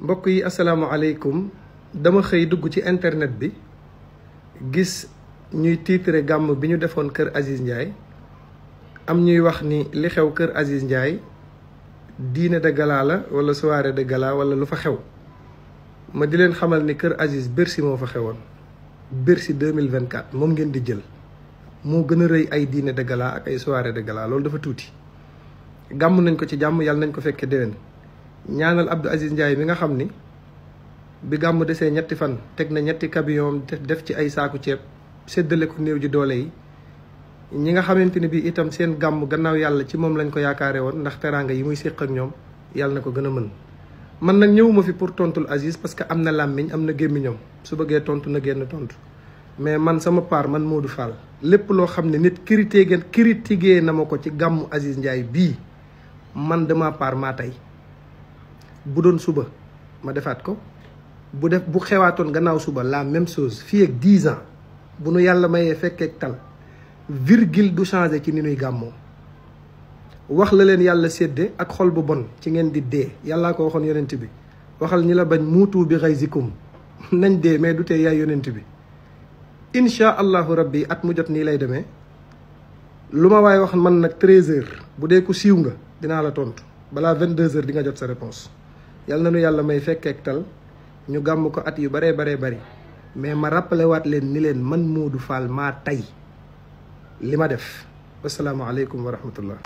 mbokk yi asalaamaaleykum dama xëy dugg ci internet bi gis ñuy titre gàmm bi ñu defoon kër Aziz Ndiaye am ñuy wax ni li xew kër Aziz Ndiaye dîner de gala la wala soirée de gala wala lu fa xew ma di leen xamal ni kër Aziz Bercy moo fa xewoon Bercy 2024 moom ngeen di jël moo gën a rëy ay dîner de gala ak ay soirée de gala loolu dafa tuuti gàmm nañ ko ci jàmm yàlla nañ ko fekkee déwén ñaanal Abdou Aziz Ndiaye mi nga xam ni bi gàmm desee ñetti fan teg na ñetti camion def ci ay saaku ceeb séddale ko néew ji doole yi ñi nga xamante ni bi itam seen gàmm gannaaw yàlla ci moom lañ ko yaakaare woon ndax teraanga yi muy séq ak ñoom yàlla na ko gën a mën man nag ñëwuma fi pour tontul Aziz parce que am na làmmiñ am na gémmiñam su bëggee tontu na génn tontu mais man sama part man Modou Fall lépp loo xam ne nit critiqué na ma ko ci gàmmu Aziz Ndiaye bii man de ma part maa tey bu doon suba ma defaat ko bu xewaatoon gannaaw suba la même chose fii ak 10 ans bu nu yàlla mayee fekkeek tal virgule du changé ci ni nuy gàmmoo wax la leen yàlla sédde ak xol bu bon ci ngeen di dee yàllaa ko waxoon yonent bi waxal ñi la bañ muutu bi ghayzikum nañ dee mais du tee yaay yonent bi incha allahu rabbi at mu jot nii lay demee lu ma waaye wax man nag 13h bu dee ku siiw nga dinaa la tontu balaa 22h di nga jot sa réponse yàlla na nu yàlla may fekkeek tal ñu gàmm ko at yu baree bari mais ma rappelé waat leen ni leen man Modou Fall maa tey li ma def asalaamaaleykum wa rahmatullah